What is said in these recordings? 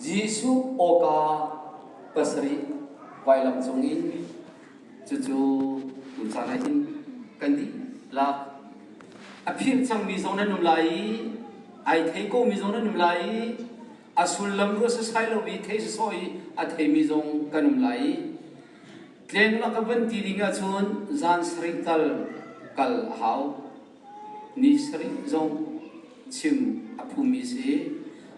Jesuh awka pasarih vailam cungin cucu tucaan ah hin kan dihlak a philh cangmi zong nan um lai i ai thei komi zong nan um lai i a sullam ruah sasai lo i thei sawsawh i a theimi zong kan um lai i tleng lak a van ti ding ahcun zan sarih tal kal a hau. Ni sarih zong chim a phumi si.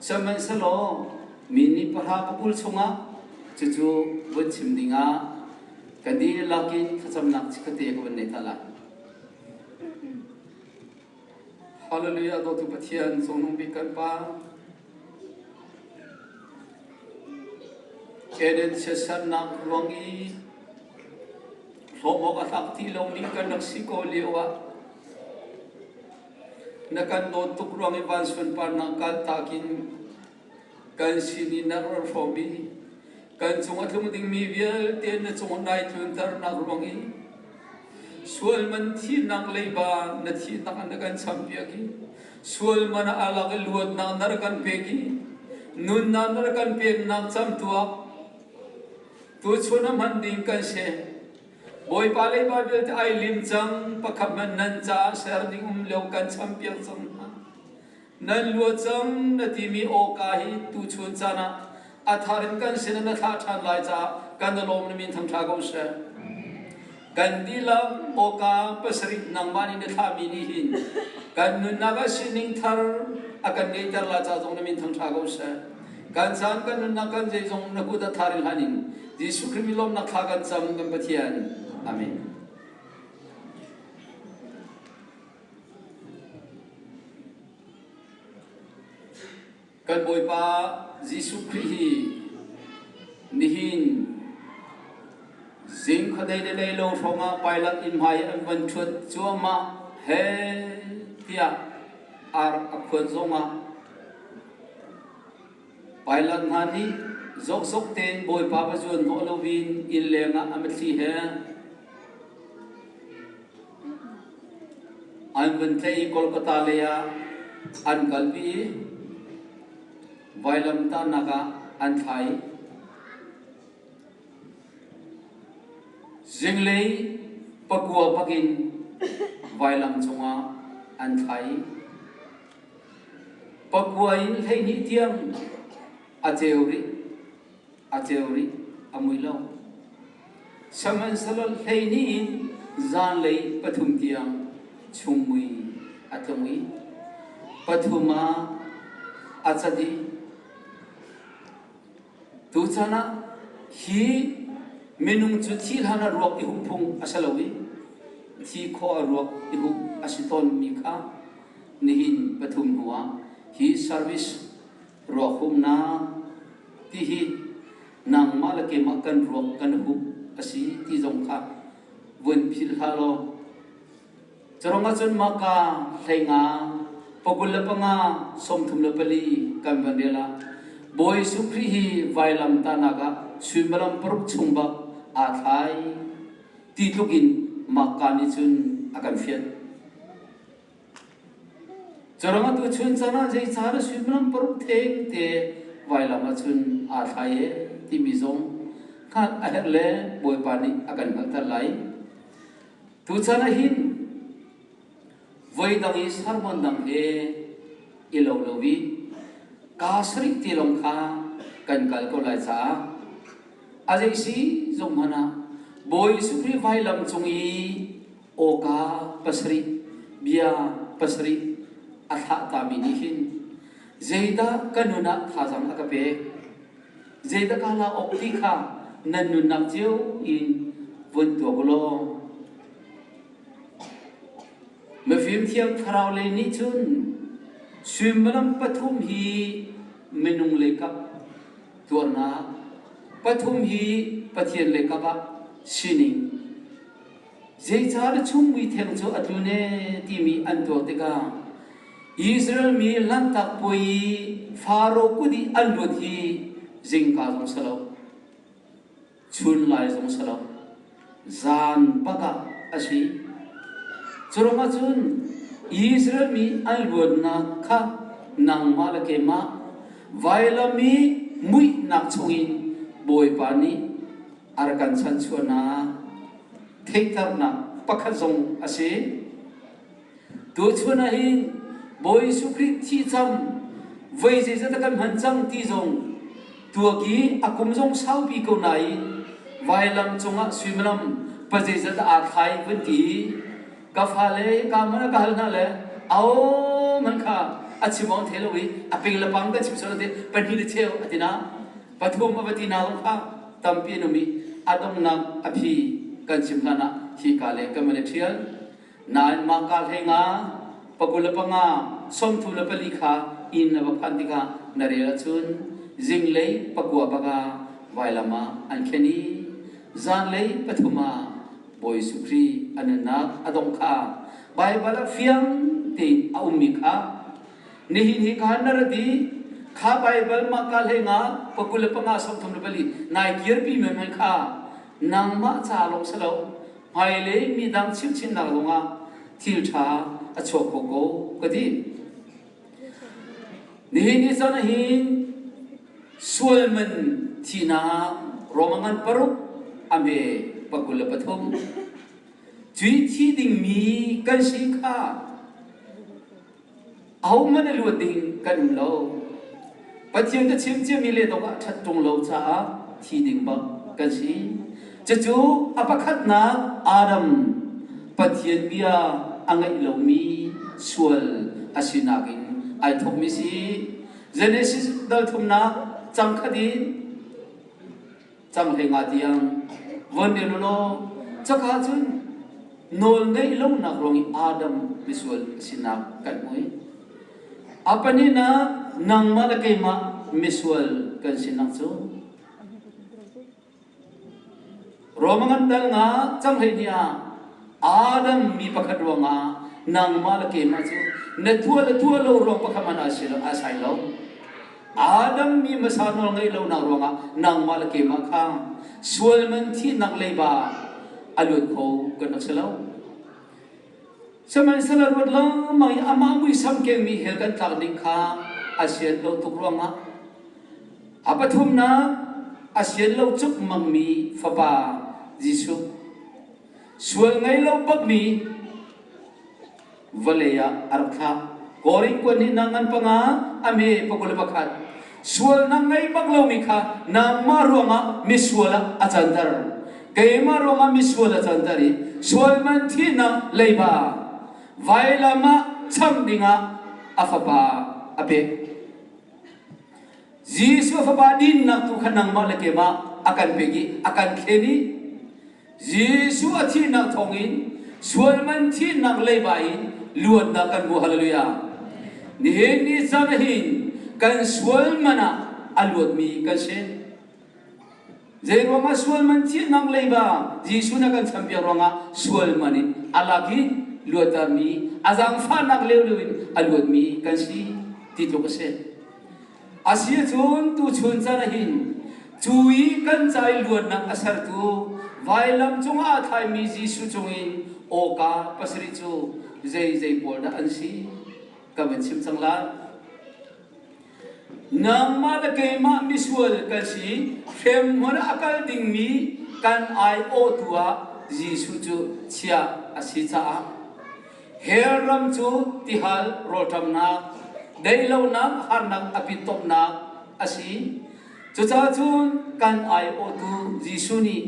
Sihmanhsehlaw mi ni pahra pakul chungah cucu vun chim dingah kan dihlak in thlacamnak chikkhatte ka van nei ta lai. Hallelujah dawtu Pathian cungnung bik kan Pa Eden siasarnak ruang i hlawm awk a tlak ti lomi kan rak si ko lio ah na kan dawt tuk ruang i van sunparnak kaltak in kan sin i na rak hrawm i kan cung a tlung dingmi vialte na cung nai tlunternak ruang i sual man thihnak leiba na thihnak na kan champiak i sual man a lak i luatnak na rak kan pek i nunnak na rak kan peknak camtuak Tuchun a hman ding kan si. Bawipa leiba vialte ai lim cang, pakhat hmanh nan caah ser ding um lio kan champiak cang hna. Nan lua cang na timi awka hi tuchun caan ah a thar in kan sin na thlah ṭhan lai caah kan i lawm na min thangṭha ko seh. Kan dihlak awka pasarih nangmah nih na thlahmi nih hin kan nunnak ah sining thar a kan ngeihter lai ca zong na min thangṭha ko seh. Kan caan kan nunnak kan zeizong na kut a thar in hlan in Jesuh Khrih mi lawmnak thla kan cam kan Pathian. Amen. Kan Bawipa Jesuh Khrih hi nihin zing khuadei le lei lo hrawngah Pilate inn hmai an van ṭhuat cuahmah he tiah ar a khuan zongah Pilate hna nih zokzok tein Bawipa va zuan hnawh loin inn lengah a mitthli he an vun tlaih i Kolkata lei ah an kalpi i vailamtahnak ah an thlai. Zinglei pakua bakin vailam cungah an thlai. Pakua in 12 tiang a ceu rih. A ceu rih, a mui lo. Sihmanhsehlaw 12 in zanlei pathum tiang chungmui a tlung i pathum ah a cat i tuchan ah hi minung cu thi hlan ah ruak i huh phung a si lo i thi khawh a ruak i huh a si tawnmi kha nihin pathum hnuah hi service ruakhumnak ti hi nangmah le keimah kan ruak kan hup a si ti zong kha vun philh hlah law Carong ahcun maka hleinga 25 34 kan van rel ah Bawi Jesuh Khrih hi vailam tahnak ah suimilam paruk chung bak aa thlai ti tluk in Makka nih cun a kan fianh. Carong atu chun caan ah zeicah dah suimilam paruk theng te vailam ahcun aa thlai e timi zong hngalh a herh le Bawipa nih a kan hngalhter lai. Tuchan ah hin voidang i sermon dang he i lo lo i kaa sarih ti lawng kha kan kal ko lai caah a zei si zong hmanh ah Bawi Jesuh Khrih vailam cung i awka pasarih bia pasarih a thlah tami nih hin zeidah ka nun ah thazaang a ka pek Zeidah ka la awk ti kha nan nunnak cio in vun tuak u law mifim thiang thlarau lei nih cun suimilam pathum hi minung lei kap tuarnak pathum hi Pathian lei kap ah sining Zeicahdah chungmui theng cu a tlun ee timi an tuak tikah Israel mi Lanhtak Puai i Faro kut i an luat hi zingka zong si lo, chunlai zong si lo, zan bak ah a si. Curuangah cun Israel mi an luatnak kha nangmah le keimah vailam i. muihnak chungin Bawipa nih a rak kan chanchuahnak theihternak pakhat zong a si. Tuchun ah hin Bawi Jesuh Khrih thi cam voi zeizat kan hman cang ti zong tuak i a kum zong saupi ko nain vailam cungah suimilam pa zeizat aa thlai vun ti ka fale ka man ka hal hna le au man kha a chim awng the lo i a ping le pang kan chim solo te pahnih le cheu a tina pathum a va ti na zong kha tampi an um i a donghnak a phi kan chim hlan ah hi ka le kan van i ṭhial. Nain mah ka hlei nga pakul le panga 34 kha inn na va phanh tikah na rel ahcun zinglei pakua baka vailam ah an khen i zanlei pathum ah Bawi Jesuh Khrih a nunnak a dongh kha Baibal ah fiang tein a ummi kha nihin hi khan na rat i kha Baibal mah ka hlei nga pakul le panga 34 nai kirpi men kha nangmah ca lawng si lo hmailei midang chimchinnak zongah thil ṭha a chuak kho ko ka ti. Nihin ni caan hin sualman thihnak Roma ngan paruk a hme 23 cui thi dingmi kan si kha Ahohmanh a luat ding kan um lo. Pathian ka chim ciami le dawk ah ṭhat ṭung lo caah thi ding bak kan si. Cucu a pakhatnak Adam Pathian bia a ngaih lomi sual a sinak in ai thawkmi si. Genesis dal thumnak cang khat in cang hlei nga tiang von rel u law caka cun nawl ngeih lonak ruang i Adam misual a sinak kan hmu i a pahnihnak nangmah le keimah misual kan sinak cu Roma ngan dal nga cang hlei ni ah Adam mi pakhat ruangah nangmah le keimah cu na tuah le tuah lo ruang pakhat man a si lo a sai lo. Adam mi hmasa nawl ngeih lonak ruangah nangmah le keimah kha sual man thihnak leiba a luat kho kan rak si lo. Sihmanhsehlaw ruat lengmang i amah muisam kengmi hell kan tlak ding kha a sian lo tuk ruangah a pathumnak a sian lo cukmangmi fapa Jesuh sual ngei lo bakmi vawlei ah a rak thlah. Korin kuan nih nang ngan panga a me pakul pakhat sualnak ngei bak lomi kha nangmah ruangah misual ah a canter. Keimah ruangah misual a canter i sual man thihnak leiba vailam ah cham dingah a fapa a pek. Jesuh fapa dinnak tu kha nangmah le keimah a kan pek i a kan thlen i Jesuh a thihnak thawngin sual man thihnak leiba in luatnak kan hmu. Hallelujah. Nihin ni caan hin kan sual man ah a luatmi kan si. Zei ruangah sual man thihnak leiba Jesuh na kan champiak ruangah sual man in a lak i luattermi a zaangfahnak leu in a luatmi kan si ti tluk a si. Asiahcun tuchun caan ah hin cu i kan ca i luatnak a sertu vailam cungah a thlaimi Jesuh cungin awka pasarih cu zeizei pawl dah an si ka van chim cang lai. Nangmah le keimah misual kan si, hremhmun ah a kal dingmi kan aiawhtu ah Jesuh cu chiah a si caah Hell ram cu tihal rawlṭamnak, deihlonak, harnak a pittawpnak a si. Cucaah cun kan aiawhtu Jesuh nih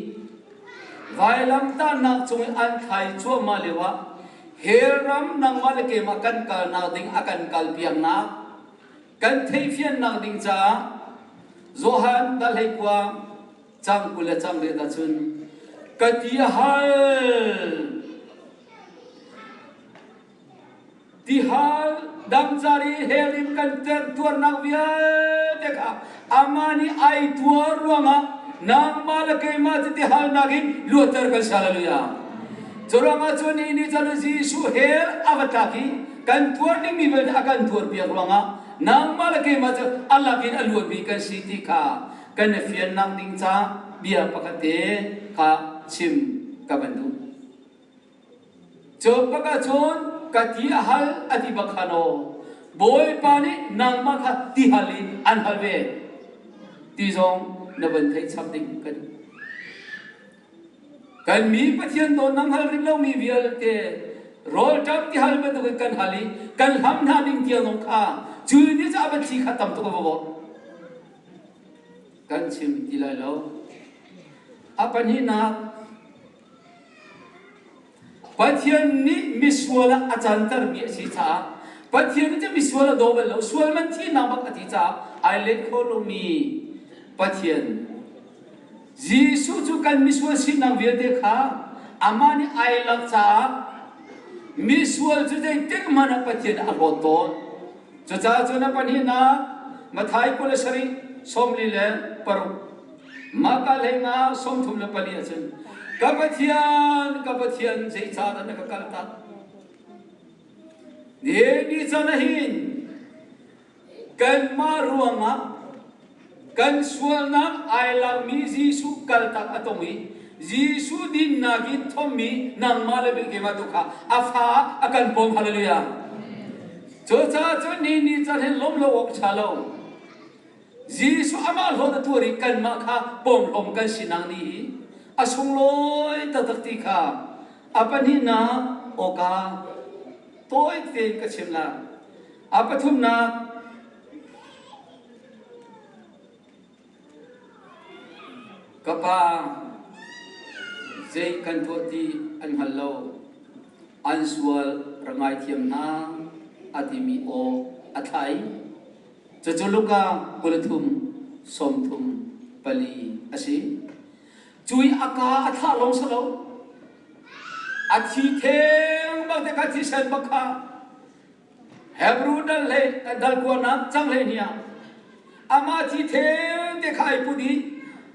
vailamtahnak cung i an thlai cuahmah lioah hell ram nangmah le keimah kan kalnak ding a kan kalpiaknak kan theihfiannak ding caah Johan dal hleikua cang 20 le cang riat ahcun ka ti a hal Tihal dangcar i hell in kan tuarnak vialte kha amah nih ai tuar ruangah nangmah le keimah cu tihalnak in luatter kan si. Hallelujah. Cu ruangah cun ni ni chan Jesuh hell a va tlak i kan tuar dingmi vialte a kan tuarpiak ruangah nangmah le keimah cu a lakin a luatmi kan si ti kha kan i fiannak ding ca bia pakhat te kha chim ka van duh. Cu bak ahcun ka ti a hal a ti bak kha naw Bawipa nih nangmah kha ti hal in an hal ve. ti zong na van theih chap ding ka duh. Kan mi Pathian dawtnak hngal rih lomi vialte rawlṭam tihal bantukin kan hal i kan hlam hna ding tiang zong kha cu ni cu a va thli kha tam tuk a va vorh. Kan chim ti lai lo. A pahnihnak, Pathian nih misual ah a cantermi a si caah Pathian nih cun misual a daw bal lo, sual man thihnak bak a ti caah ai let kho lomi Pathian Jesuh cu kan misual sinak vialte kha amah nih ai lak caah misual cu zeitik hmanh ah Pathian a hlawt tawn. Cucaah cun a pahnihnak Matthai 27 46 Mahka hleinga 34 ahcun ka Pathian, ka Pathian, zeicahdah na ka kaltak? Ni ni caan ah hin kanmah ruangah kan sualnak ai lakmi Jesuh kaltak a tong i Jesuh dinnak in thommi nangmah le keimah tu kha a fa a kan pom. Hallelujah. Cucaah cun ni ni caan hin lawm lo awk ṭha lo. Jesuh amah hlawt a tuar i kanmah kha pawmhlawm kan sinak ni hi a sunglawi taktak ti kha a pahnihnak awka tawi tein ka chim lai. A pathumnak ka pa zei kan tuah ti an hngal lo an sual ra ngaithiam hna a timi aw a thlai. Cucu Luka 23 34 a si. Cu i a kaa a thlah lawng si lo. A thi theng bak te kha thisen bak kha Hebrew dal hlei dal kuanak cang hlei ni ah amah thi theng te kha ai put i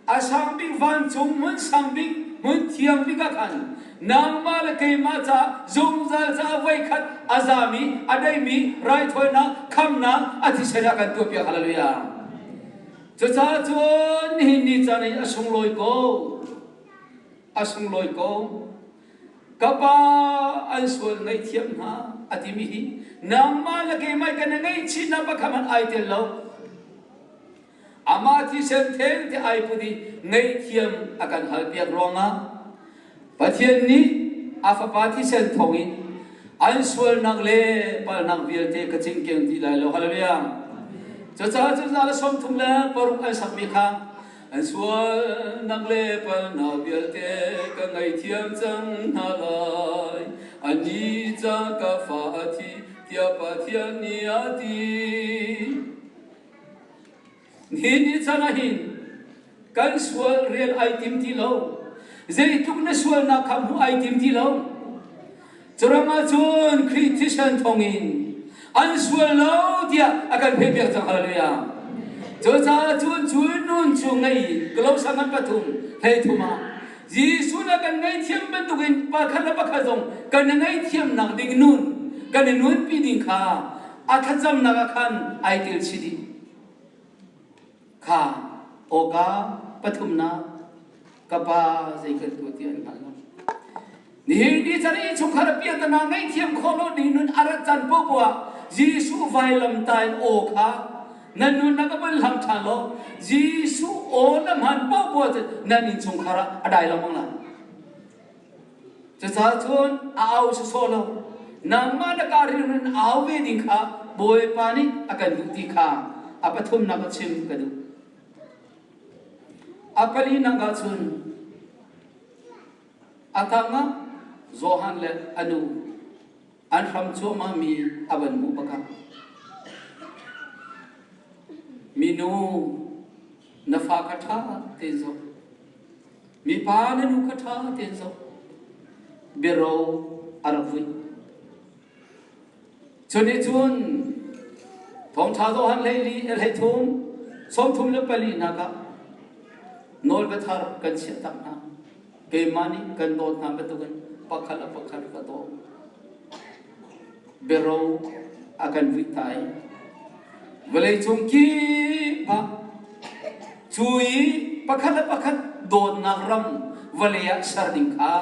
A sang bik vancung hmun sang bik hmun thiang bik ah khan nangmah le keimah ca zungzal caah voikhat a zami a deimi raithawinak khamnak a thisen ah kan tuahpiak. Hallelujah. Cucaah cun nihin ni caan i a sunglawi ko. A sunglawi ko. Ka pa an sual ngaihthiam hna a timi hi nangmah le keimah kan i ngaihchihnak pakhat hmanh ai tel lo. Amah thisen theng te ai put i ngaihthiam a kan halpiak ruangah Pathian nih a Fapa thisen thawngin an sualnak le palhnak vialte ka cingkeng ti lai lo. Hallelujah. Cucaah cu za le 36 an sakmi kha an sualnak le palhnak vialte ka ngaihthiam cang hna lai. Annih ca ka fa a thi tiah Pathian nih a ti. Nihin ni chan ah hin kan sual rian ai tim ti lo. Zeitluk na sualnak kha hmuh ai tim ti lo. Curam ah cun Khrih thisen thawngin an sual lo tiah a kan pehpiak cang. Hallelujah. Cucaah cun cu nun cu ngei Kolosa ngan pathum hlei thum ah Jesuh na kan ngaihthiam bantukin pakhat le pakhat zong kan i ngaihthiamnak ding nun kan i nunpi ding kha a thlacamnak ah khan ai tel chih dih. Kha awka pathumnak ka pa zei kan tuah ti an hngal lo. Nihin ni chan i chungkhar piahtana ngaihthiam khawh lo ding nun a rat caan popoh ah Jesuh vailamtah in aw kha nan nunnak a van hlam ṭhan law Jesuh aw na hman popoh cun nan innchungkhar ah a dai lengmang lai. Cucaah cun a au sawsawh lo. Nangmah na kaa rilru in au ve ding kha Bawipa nih a kan duh ti kha a pathumnak a chim ka duh. A palinak ah cun a tangah Johan le a nu an hram cuahmahmi a van hmuh bakah minu na fa kha ṭha tein zoh mipa na nu kha ṭha tein zoh biaro a rak vui Cunih cun thawngṭha Johan 14 hlei thum 34 nak ah nawlbia thar kan chiah tak hna. Keimah nih kan dawt hna bantukin pakhat le pakhat ka daw. Biaro a kan vuih ta i vawleicung kip ah cu i pakhat le pakhat dawtnak ram vawlei ah ser ding kha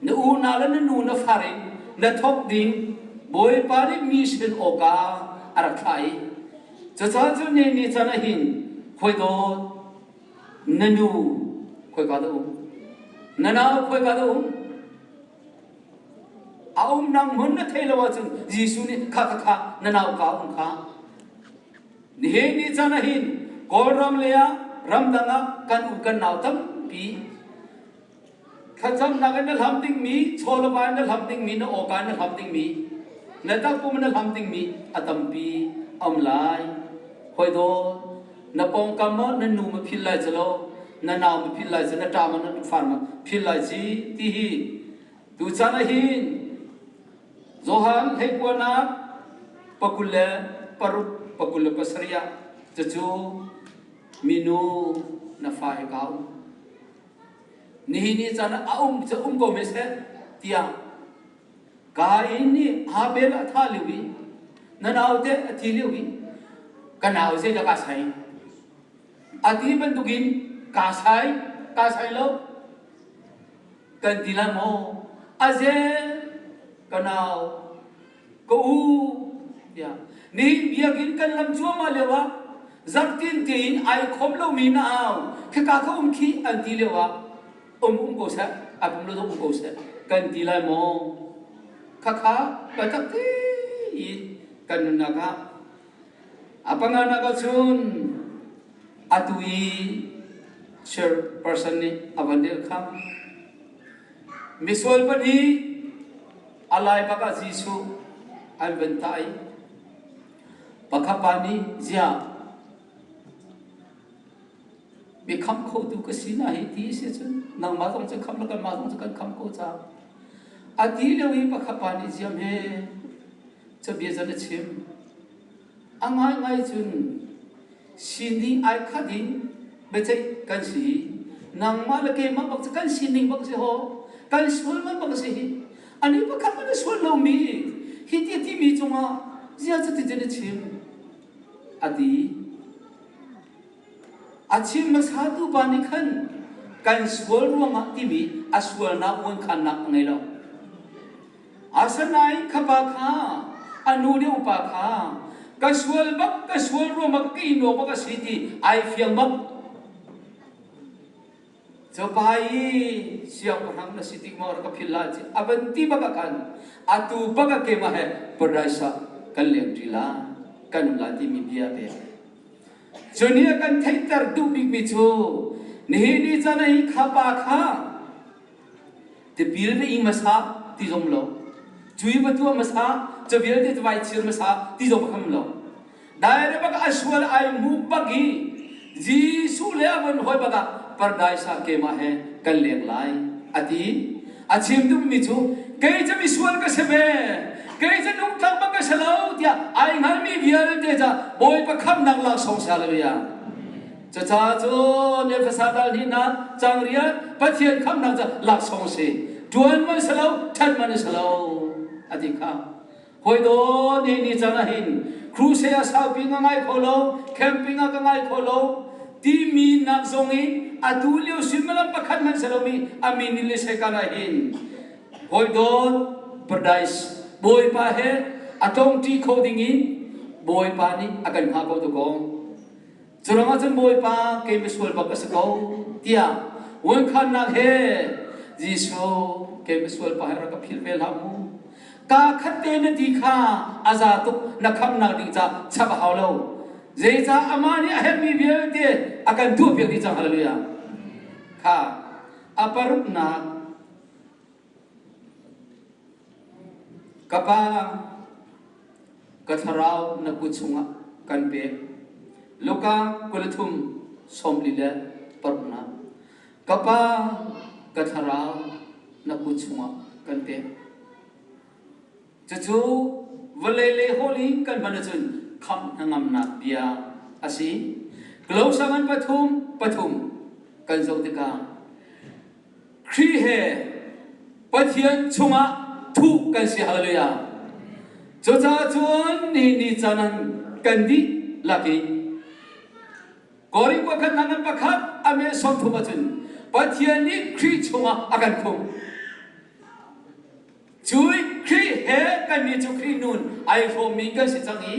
na unau le na nu na far in na thawk ding Bawipa nih mi sin awka a rak thlah i cucaah cu ni ni can ah hin hawi dawt. Na nu khoika dah um? Na nau khoika dah um? A umnak hmun na theih lo ahcun Jesuh nih kha kha kha na nau ka um kha. Nihin ni caan ah hin Kawlram lei ah ramdang ah kan u kan nau tampi thlacamnak in na hlam dingmi, chawlava in na hlam dingmi, na awka in na hlam dingmi, na takpum in na hlam dingmi a tampi a um lai. Hawi dawt, na pawngkam ah na nu ma phil lai cu lo, na nau ma phil lai cu, na ṭa ma na far ma phil lai ci ti hi tuchan ah hin Johan hleikuanak 26 27 ah cucu minu na fa he ka um. Nihin ni caan ah a um cu um ko men seh tiah Kain nih Abel a thah lio i na naute a thi lio i ka nau zeidah kaa sai? A ti bantukin kaa sai, kaa sai lo kan ti lai maw? Aze ka nau, ka u tiah nihin biakinn kan lam cuahmah lio ah zarhtin tein ai khom lomi na au khika ka um khi an ti lio ah um um ko seh a pum lo um ko seh kan ti lai maw? Khakha biatak tein kan nunnak ah a panganak ahcun atu i chairperson nih a van rel kha misual pahnih a lai bak ah Jesuh an van tah i pakhat pa nih ziah mi khamh khotu ka si na hi ti si cun nangmah zong cu khamh la kanmah zong cu kan khamh ko ca a ti lio i pakhat pa nih ziam he cabia zan a chim a ngaingai cun sining ai khat in biaceih kan si nangmah le keimah bak cu kan sining bak si ho kan sual man bak si hi ani pakhat man a sual lomi hi ti timi cungah zia cu ti cun a chim a ti A chim hmasatu pa nih khan kan sual ruangah timi a sualnak uankhannak a ngei lo. Asinain kha pa kha a nu le upa kha ka sual bak ka sual ruangah ka in bak a si ti ai fiang bak. Cu pa i siangpahrang na si tik maw rak ka philh la ci a van ti bak ah khan atu bak ah keimah he paradise ah kan leng ṭi la kan um la timi bia a pek. Cu nih a kan theihter duh bikmi cu nihin ni caan ah hi kha pa kha tipil va ing hmasa ti zong lo cui va tuah hmasa cu vialte cu vai chir hmasa ti zong va kham lo Daire bak a sual ai hmu bak i Jesuh le a von hawi bak ah paradise ah keimah he kan leng lai a ti. A chim duhmi cu kei cu misual ka si ve kei cu nungtlang bak ka si lo tiah ai hngalmi vialte ca Bawipa khamnak laksawng si hallelujah. Cucaah cun Efesa dal hnihnak cang rian Pathian khamnak ca laksawng si. Ṭuan man si lo, ṭhat man si lo a ti kha. Hawi daw ni ni caan ah hin crusade ah saupi ka ngai kho lo, camping ah ka ngai kho lo timi nak zong in atu lio suimilam pakhat hmanh si lomi a min in le sekan ah hin hawi dawt paradise Bawipa he a tongṭi kho ding in Bawipa nih a kan hngah ko dakaw. Curuangah cun Bawipa kei misual bak ka si ko tiah vuankhannak he Jesuh kei misual pa he rak ka philh ve hlah mu. Kaa khat te na ti kha a za tuk na khamnak ding ca chap a hau lo. Zeicah amah nih a herhmi vialte a kan tuahpiak dih cang hallelujah. Kha a paruknak Ka Pa, ka thlarau na kut chungah kan pek. Luka 23 46. Ka Pa, ka thlarau na kut chungah kan pek. Cucu vawlei lei hawl i kan hman ahcun khamh hnangamnak bia a si. Kolosa ngan pathum pathum kan zoh tikah Khrih he Pathian chungah thuh kan si hallelujah. Cucaah cun nihin ni caan an kan dih lak i Korin pakhat hna ngan pakhat a meh 30 ahcun Pathian nih Khrih chungah a kan khumh. Cui Khrih he kannih cu Khrih nun ai hrawmmi kan si cang i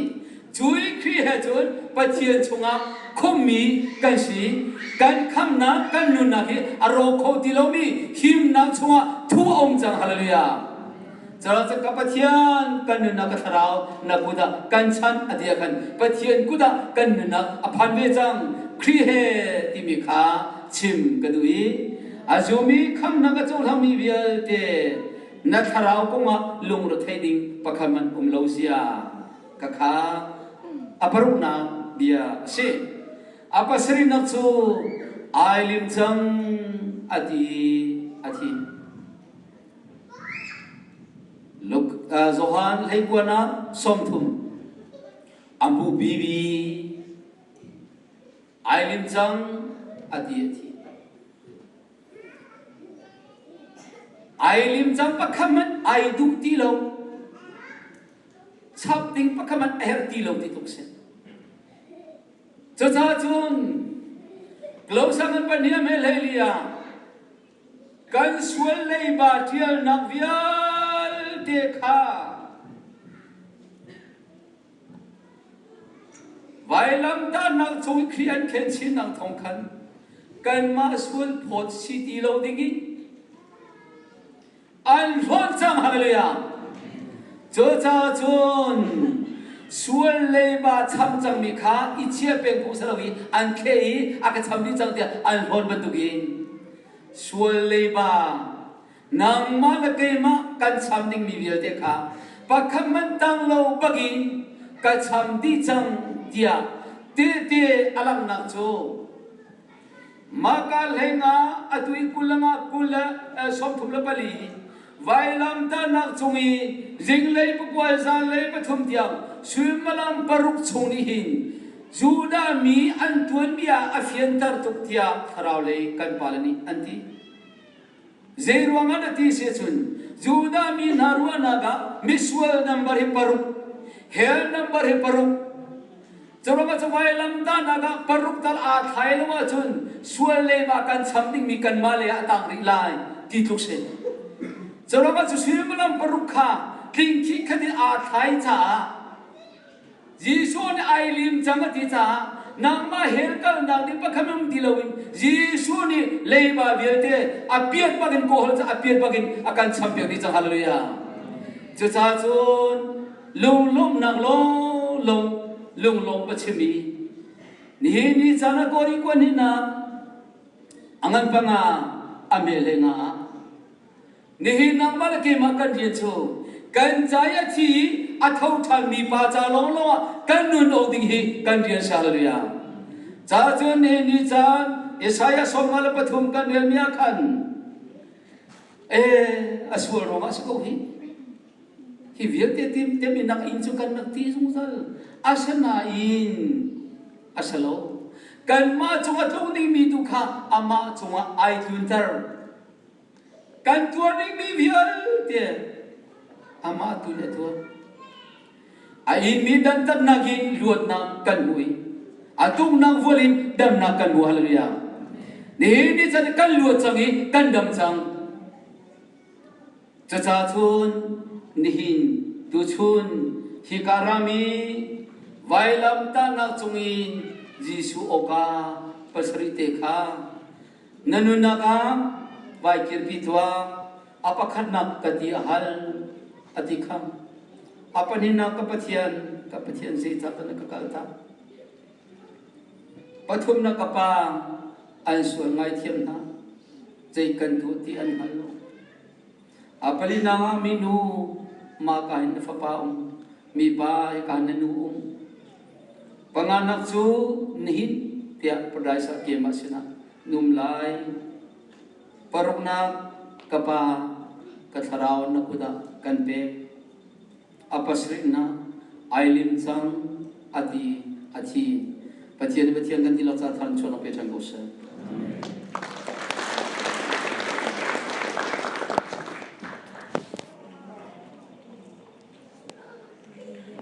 Cui Khrih he cun Pathian chungah khummi kan si. Kan khamnak, kan nunnak hi a rawk kho ti lomi himnak chungah thu a um cang. Hallelujah. Cun ka Pathian kan nunnak ka thlarau na kut ah kan chanh a ti ah khan Pathian kut ah kan nunnak a phan ve cang. Khrih he timi kha chim ka duh i a zumi khamnak a cohlangmi vialte na thlarau kongah lungrethei ding pakhat hmanh um lo zia ka kha a paruknak bia a si. A pasarihnak cu ai lim cang a ti a thi. Johan hleikuan ah 30 a hmu bibi ai lim cang a ti a thi. Ai lim cang pakhat hmanh ai duh ti lo. Chap ding pakhat hmanh a herh ti lo ti tluk si. Cucaah cun Glosang an pahnih a hme hleili ah kan sual leiba ṭialnak vialte kha Vailamtahnak cung i Khrih an khen chinnak thawng khan kanmah sual phawt si ti lo dingin an hlawt cang. Hallelujah! Cucaah cun sual leiba cham cangmi kha i chia peng phung si lo i an thleh i a ka cham dih cang tiah an hlawn bantukin sual leiba Nangmah le keimah kan cham dingmi vialte kha pakhat hmanh tang lo bakin ka cham dih cang tiah tehte a langhnak cu Mahka hleinga atu i 20 le nga 20 le 34 vailamtahnak cung i zinglei pakual zanlei pathum tiang suimilam paruk chung nih hin Judah mi an tuanbia a fianter tuk tiah thlarau lei kan pale nih an ti. Zeiruangah na ti si ahcun Judah mi hna ruahnak ah misual nambar hi paruk, hell nambar hi paruk. Curuangah cu vailamtahnak ah paruk tal aa thlai lo ahcun sual leiba kan cham dingmi kanmah lei ah a tang rih lai ti tluk si. Curuangah cu suimilam paruk kha tling khih khat in aa thlai caah Jesuh nih ai lim cang a ti caah nangmah hell kalnak ding pakhat um ti loin Jesuh nih leiba vialte a piat bakin kawhol cu a piat bakin a kan champiak dih cang. Hallelujah. Cucaah cun lunglawmhnak lawnglawng lunglawm pa chim i nihin ni caan ah kawri kuan hinak a ngan panga a mel le nga ah Nihin nangmah le keimah kan rian cu kan ca i a thi i a tho ṭhanmi pa ca lawnglawng ah kan nun awk ding hi kan rian si. Hallelujah. Ca cun nihin ni caan Isaiah 53 kan relmi ah khan ee a sual ruangah si ko hi. Hi vialte tim tem in nak inn cu kan rak ti zungzal. Asinain a si lo. Kanmah cungah tlung dingmi tu kha amah cungah ai tlunter. Kan tuar dingmi vialte amah tu nih a tuar. A inmi dantatnak in luatnak kan hmu i a tuknak vual in damnak kan hmu. Hallelujah. Nihin ni chan kan luat cang i kan dam cang. Cucaah cun nihin tuchun hika ram i vailamtahnak cungin Jesuh awka pasarih te kha Na nunnak ah vai kirpi tuah, a pakhatnak ka ti a hal, a ti kha. A pahnihnak ka Pathian, ka Pathian zeicah dah na ka kaltak? Pathumnak ka Pa, an sual ngaithiam hna, zei kan tuah ti an hngal lo. A palinak ah minu, mah ka hin na fapa um, mipa hika na nu um. Panganak cu nihin tiah paradise ah keimah sinah num lai. Paruknak ka pa ka thlarau na kut ah kan pek. A pasarihnak ai lim cang a ti a thi. Pathian Pathian kan tilak ca than chuan pe ṭhan ko seh. Amen.